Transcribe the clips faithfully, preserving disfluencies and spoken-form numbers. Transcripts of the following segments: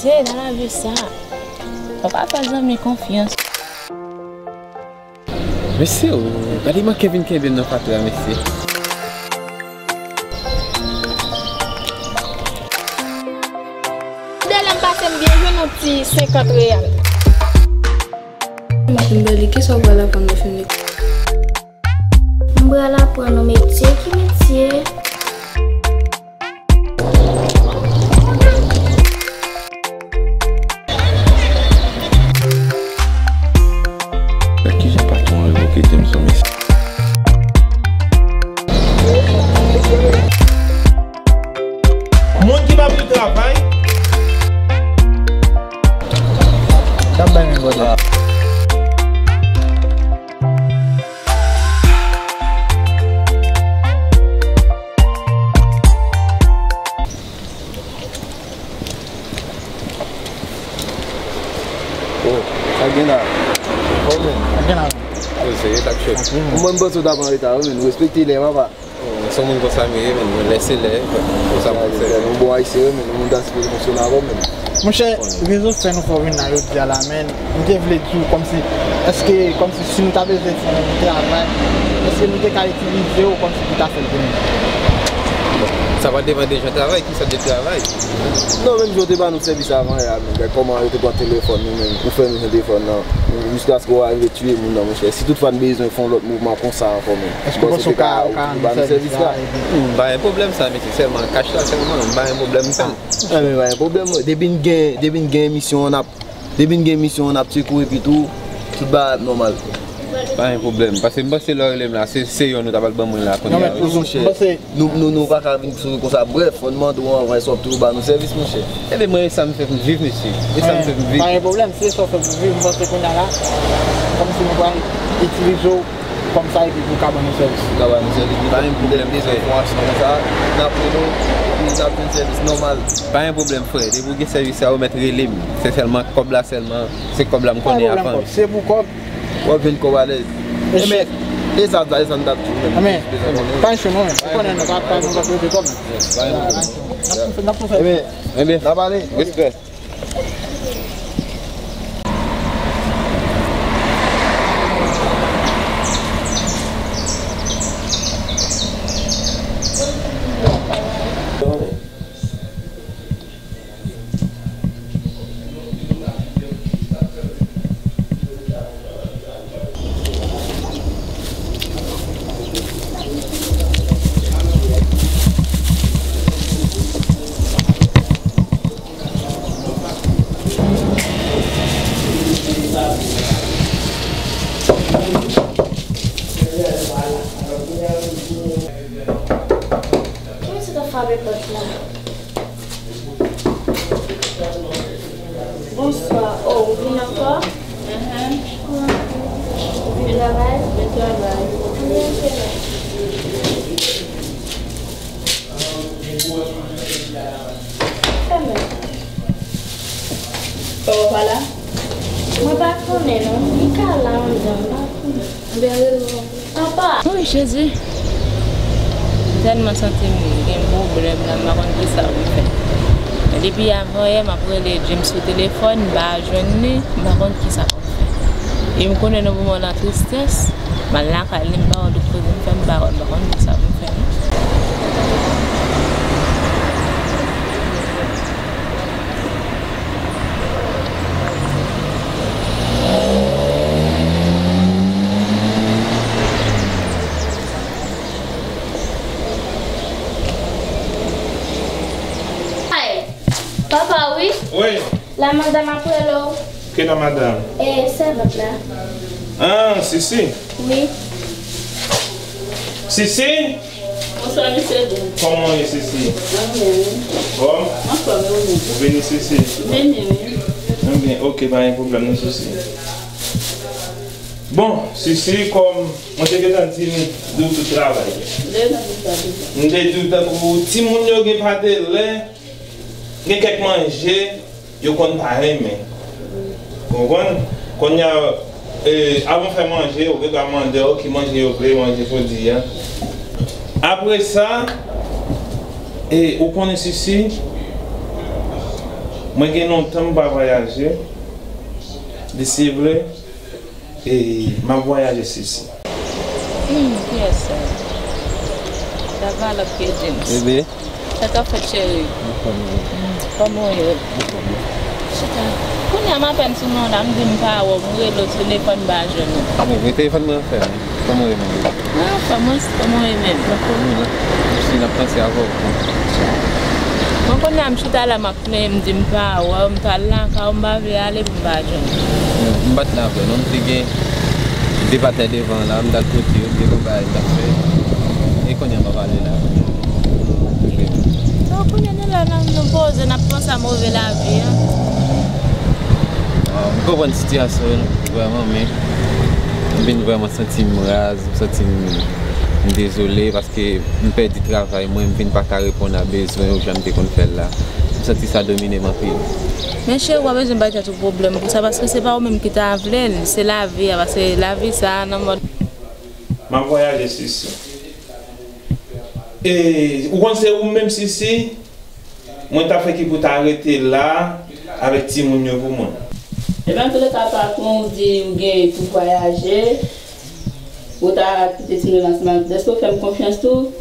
Se nan lavi sa, ou pa fè zanmi konfyans. Mesye, o, gade manke vin kenbe m nan fatra, mesye. Delè m pase m byen jwenn yon ti senkant reyal. Matin Bèli, kisa w pral aprann lè w fin lekòl? M pral aprann yon metye. Ki metye? Gad kijan patwon an revoke James lan, mesye. Moun ki pa vle travay. Sa bay men bòdè. Oh, sa gen la? Oh, men. Sa gen la? Oh, serye, sa k fèt? Mwen, m panse w t ap an reta, wi, men. Respekte lè, papa. Oh, se yon moun konsa m ye, men. Mwen lè se lè, konsa m panse. Yon bon ayisyen, wi, men. Yon moun ta sipoze fonksyone avè w, men. Monchè, rezon fè nou fè w vin la jodi a la, men. M te vle di w kòmsi, èske, kòmsi si nou ta bezwen fè yon travay, èske nou te ka itilize w kòmsi pou ta fè l pou nou? Bon, sa va depann de jan travay, ki sòt de travay. Non, menm jan w te ba nou sèvis avan yè a, menm, gad kòman yo te pran telefòn nou, menm, ou fè nou jwenn telefòn nan, jiskaske w arive tiye moun nan, monchè. Si toutfwa n bezwen fè yon lòt mouvman konsa ankò, menm, èske w panse w ka, w ka rann nou sèvis la? M pa gen pwoblèm sa, mesye, sèlman kach la, sèlman, m pa gen pwoblèm, m fè l. Enben, pa gen pwoblèm, depi n gen, depi n gen emisyon an, n ap Depi n gen misyon, n ap tcheke w epi tou, tout bagay ap nòmal. Pa gen pwoblèm, paske m panse lè w rele m la, se, se yonn ou ta pral ban mwen la kounye a, wi. Non, men, monchè, nou, nou, nou pa ka vin sove konsa. Brèf, fò n mande w anvan, èske w ap toujou ba nou sèvis, monchè? Ebyen, mwen, e sa m fè pou m viv, mesye. E sa m fè pou m viv. Pa gen pwoblèm, si e sa w fè pou w viv, m panse kounye a la, kòmsi nou pral itilize w kòm sa epi pou w ka ban nou sèvis. Ka ban nou sèvis, pa gen pwoblèm, frè. Enfòmasyon konsa, n ap rele w, epi n ap jwenn sèvis nòmal. Pa gen pwoblèm, frè. Depi w gen sèvis sa, ou mèt rele m. Se sèlman kòb la sèlman. Se kòb la m konnen avan. Pa gen pwoblèm, kòb. Se pou kòb. W ap jwenn kòb alèz. Ebyen, e sa, e sa n t ap di w menm. Ebyen, pa gen cho non, men. Ou konnen nou pa, pa, nou pa pote kòb. Pa gen pwoblèm. N ap tou fè, n ap tou fè. Ebyen, ebyen, n ap ale. Respè. Kiyès ki t ap frape pòt la? Bonswa. Oh, ou vin ankò? Ahan. Ou vin travay? Vin travay. Konbyen w fè la? Fèmen. Papa w pa la? Mwen pa konnen non. Li ka la anndan, m pa konnen. Anben rele w ankò. Papa! Wi, Jezi. M tèlman santi m gen pwoblèm la, m pa konn kisa pou m fè. Men depi avanyè, m ap rele James sou telefòn, m pa jwenn li, m pa konn kisa pou m fè. E m konnen nan moman latristès, m al lakay li, m pa wè lòt kote m fè, m pa wè, m pa konn kisa pou m fè non. Ay, papa, wi. Wi. La madanm ap rele w. Ki la madanm? E, sèvant la. Ah, Sisi. Wi. Sisi? Bonswa, mesye James. Kòman w ye, Sisi? Mwen byen, wi. Fòm? Anfòm, e ou menm? Ou vini, Sisi? M vini, wi. Mwen byen, ok, pa gen pwoblèm non, Sisi. Bon, Sisi, kòm mwen te gentan di m, di w tout travay. M te gentan di w sa deja. M te di w tankou timoun yo gen pa de lè, gen kèk manje, yo konn pa renmen. Ou konprann? Kounye a, e, avan w fè manje, ou gen dwa mande yo ki manje yo vle manje jodi a. Apre sa, e, ou konnen Sisi, Mwen gen lontan m pa vwayaje. Li se vre, e m ap vwayaje, Sisi. Hmm, kiyès sa? Sa valab ke James. Bebe. Sa k ap fèt, cheri? Anfòm, wi. Hmm, kòman w ye? Anfòm, wi. Chita. Kounye a m apèn sou non w la, m di m pa wè w, m rele w, telefòn m pa jwenn ou. Bebe, telefòn mwen anfèm. Kòman w ye menm? Mwen anfòm, mwen, kòman w ye menm? Anfòm, wi, la. Mèsi, n ap panse avè w. Mwen kounye a m chita la, m ap plenyen, m di m pa wè w, m t al lakay ou, m pa vle ale pou m pa jwenn ou. M pa t la vre, non, m te gen de patnè devan la, m t al kote yo, m te gon bagay m t ap fè. E kounye a m ap ale la. Donk, kounye a nou la, nou, nou poze, n ap panse a move lavi a. Ah, m konprann sitiyasyon yo vrèman, men m vin vrèman santi m raz, m santi m, m dezole paske m pèdi travay mwen, m vin pa ka reponn a bezwen yo jan m te konn fè l la. M santi sa domine m anpil. Men cheri, w pa bezwen bay tèt ou pwoblèm pou sa, paske se pa ou menm ki ta vle l, se lavi a, paske lavi sa a nan mòd. M ap vwayaje, Sisi. E, ou konn se ou menm, Sisi, mwen ta fè ki pou ta rete la avèk timoun yo pou mwen. Ebyen, antouleka, patwon, ou di ou gen pou vwayaje, ou ta kite timoun yo ansanm avèk, dèske ou fè m konfyans tou.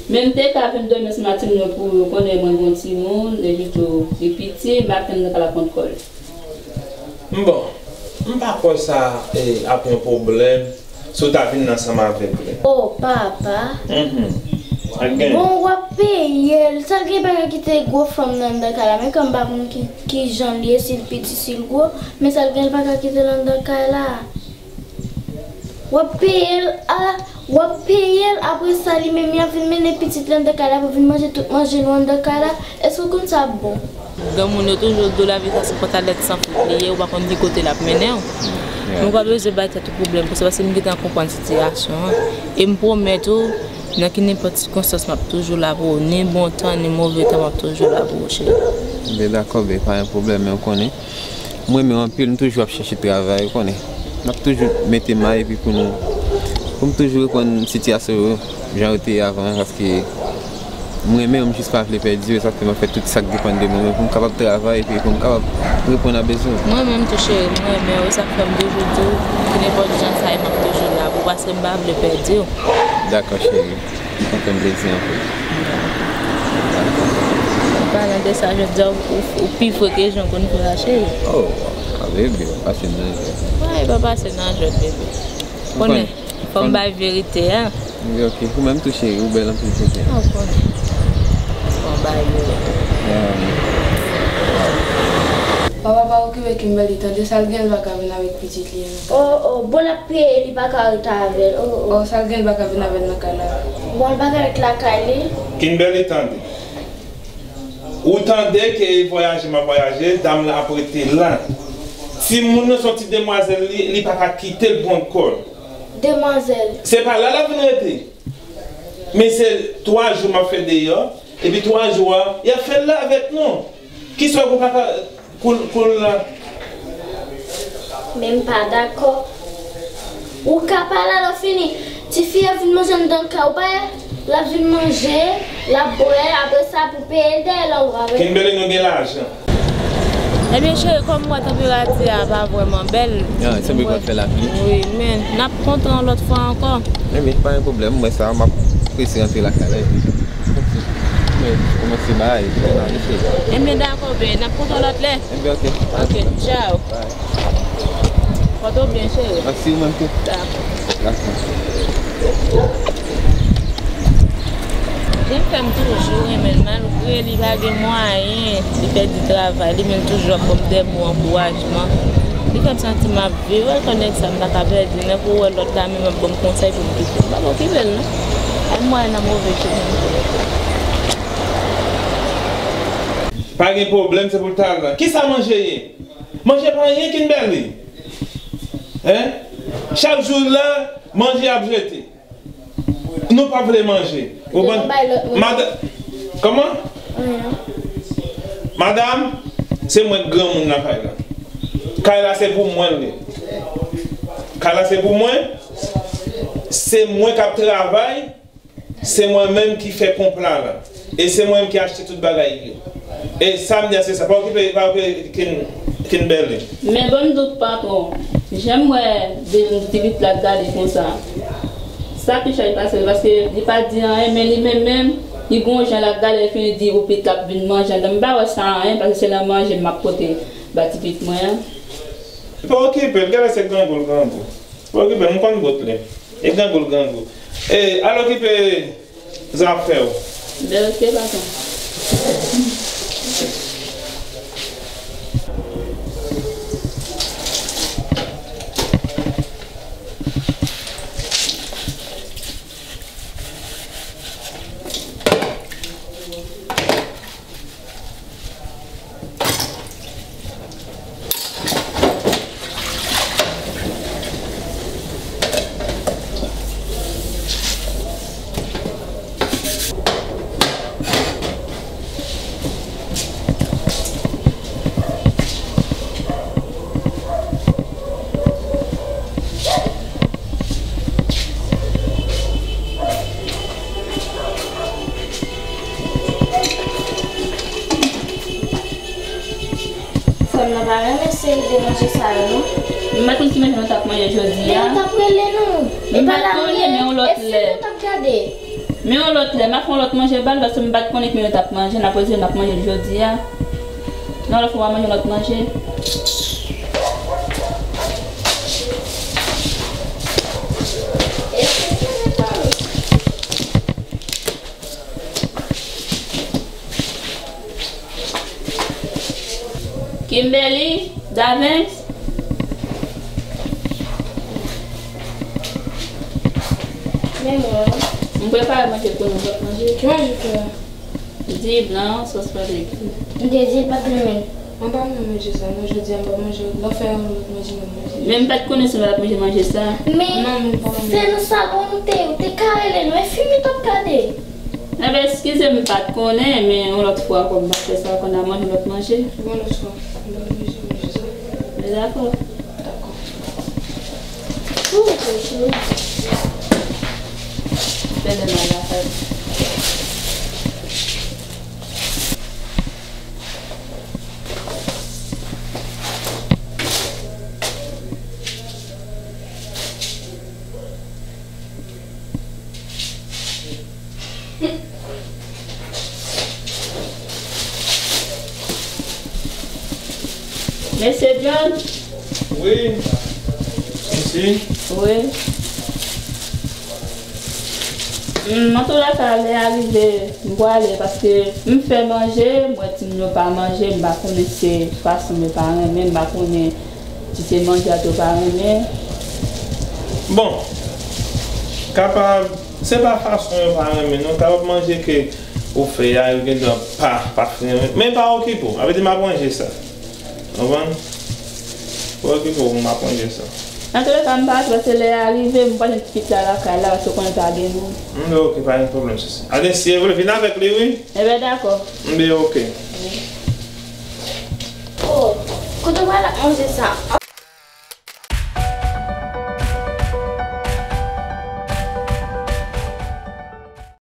Men m te ka vin dòmi ansanm ak timoun yo pou yo konnen mwen gen yon timoun, epi tou li piti, m ap tann nan kay la pran kò l. Bon, m pa kwè sa, e, ap yon pwoblèm. Si w ta vin ansanm avèk li. Oh, papa. Mhm. Ak gen. Bon, w ap peye l. Sa l gen pa ka kite gwo fanm nan anndan kay la. Men kòm m pa konn ki, ki jan l ye, si l piti, si l gwo. Men sa l gen, l pa ka kite l anndan kay la. W ap peye l, a, w ap peye l. Apre sa, li menm, y ap vin mennen pitit li anndan kay la pou vin manje tout manje nou anndan kay la. Èske w konn sa ap bon? Granmoun yo toujou di w lavi sa se pwent a lèt san fout li ye, ou pa konn ki kote l ap mennen w. Men w pa bezwen bay tèt ou pwoblèm pou sa, paske m gentan konprann sitiyasyon an. E m pwomèt ou, nan ki nenpòt sikonstans, m ap toujou la pou ou. Ni bon tan, ni move tan, m ap toujou la pou ou, cheri. Ben, dakò, ben, pa gen pwoblèm, men w konnen, m renmen w anpil, m toujou ap chèche travay, ou konnen. M ap toujou mete may epi pou nou, pou m toujou reprann sitiyasyon yo jan yo te ye avan, paske m renmen w, m jis pa vle pèdi w, e sa fè m ap fè tout sa k depann de mwen, mwen, pou m kapab travay epi pou m kapab reponn a bezwen. Mwen menm tou, cheri, m renmen w, e sa k fè m toujou di w, ki nenpòt jan sa ye, m ap toujou la pou w, paske m pa vle pèdi w. Dakò, cheri. Sa fè m plezi anpil. An palan de sa, jodi a, ou, ou, ou pi fre ke jan w konn fre a, cheri. Oh, a, bebe, w pase m nan jwèt. Wi, pa pase nan jwèt, bebe. Konnen, fò m bay verite a. Wi, ok. Ou menm tou, cheri, ou bèl anpil jodi a. Ah, ou konnen. Fò m bay verite. Papa, pa okipe Kimberly, tande, sa l gen, l pa ka vin avèk pitit li an. Oh, oh, bon, l ap peye, li pa ka rete avè l. Oh, oh. Oh, sa l gen, l pa ka vin avè l nan kay la. Bon, l pa ka ret lakay li. Kimberly, tande. Ou tande ke vwayaje m ap vwayaje, dam lan ap rete la. Timoun nan se yon ti demwazèl li, li pa ka kite l pran kò l. Demwazèl. Se pa la l ap vin rete. Men se twa jou m ap fè deyò, epi twa jou a, y ap fè l la avèk nou. Kisa w pa ka koul, koul la? Men m pa dakò. Ou ka pale alò fini. Tifi a vin manje anndan kay ou pa wè? L ap vin manje, l ap bwè, apre sa pou peye l dèyè la ou pa wè? Kimberly, nou gen lajan. Ebyen, cheri, kòm m wè tanperati a pa vrèman bèl. Ah, sanble pral fè lapli. Wi, men n ap kontre yon lòt fwa ankò. Ebyen, pa gen pwoblèm, mwen sa, m ap prese rantre lakay la, epi mwen kòmanse bagay, fè bagay, cheri. Ebyen, dakò, ben, n ap kontre yon lòt lè. Ebyen, ok. Ok, tchao. Bye. Pòte w byen, cheri. Mèsi, ou menm tou. Dakò. Dakò. Jan fè m toujou renmen l, malgre li pa gen mwayen, li pèdi travay li, men l toujou ap ban m de mo ankourajman. Li fè m santi m ap viv, wè, konn nèg sa m pa ka pèdi, nan kou wè lòt la menm ap ban m konsèy pou m kite l. M pa okipe l, non. Ay, m wè nan move chemen m tou. Pa gen pwoblèm, se pou l ta la. Kisa manje ye? Manje pa anyen, Kimberly. Hein? Chak jou la, manje ap jete. Nou pa vle manje. Ou konprann? Bay lòt manje. Mada-, kòman? Anyen. Madam, se mwen k granmoun nan kay la. Kay la se pou mwen li. Kay la se pou mwen. Se mwen k ap travay. Se mwen menm ki fè konpla la. E se mwen menm ki achte tout bagay yo. E sa m di a se sa, pa okipe, pa okipe Kin-, Kimberly. Men ban m di w patwon, jan m wè de ti pitit la ap gade konsa. Sa pi chay pase l, paske li pa di anyen, men li menm menm, li gon jan l ap gade, li fini di ou pitit la ap vin manje anndan. M pa wè sa anyen, paske se nan manje m ap pote ba ti pitit mwen an. Pa okipe l, gade se grangou l grangou. Pa okipe l, m konn bout li. E grangou l grangou. E, al okipe zafè w. Ben, oke, patwon. Fanm nan pa renmen seri de manje sa yo, non. M pa t konn ki manje nou t ap manje jodi a. Men nou t ap rele nou. E pa la nou ye, e fim nou t ap gade. Men yon lòt lè, m ap fè yon lòt manje ba l, paske m pa t konnen ki manje nou t ap manje, n ap rele m ap manje l jodi a. Yon lòt fwa, w a manje yon lòt manje. Kimberly, Davens. Men mwen. M prepare manje pou nou, w ap manje. Ki manje w fè a? Di blan, sòs pastèk. M te di l pa t renmen. Mwen pa renmen manje sa, non, jodi a m pa manje. Lè w fè yon lòt manje, m ap manje. Men m pa t konnen si nou t ap manje manje sa. Men, non, men m pa renmen. Se nan salon nou te ye, ou te ka rele nou, e fim nou t ap gade. Enben, eskize m, m pa t konnen, men yon lòt fwa, kòm m pa t fè sa, konn al manje yon lòt manje. Yon lòt fwa, m pa manje manje sa. Men dakò. Dakò. Ou, ou, ou. Fè de mal la fè. Mesye John? Wi. Isi? Wi. Hmm, antouka, lè a rive, m prale, paske m fè manje, m wè timoun yo pa manje, m pa konnen se fason yo pa renmen, m pa konnen si se manje a tou yo pa renmen. Bon, kapab, se pa fason yo pa renmen, non, kapab manje ke ou fè a, yo gentan pa, pa renmen. Men pa okipe w, sa vle di m ap ranje sa. Konprann? Pa okipe w, m ap ranje sa. Antouka, m pa, paske lè a rive, m pa jwenn pitit la lakay la, paske w konnen pa gen moun. M di oke, pa gen pwoblèm, sisi. Aden, si e vle, vin avèk li, wi. Enben, dakò. M di oke. Oh, kote w pral ap manje sa?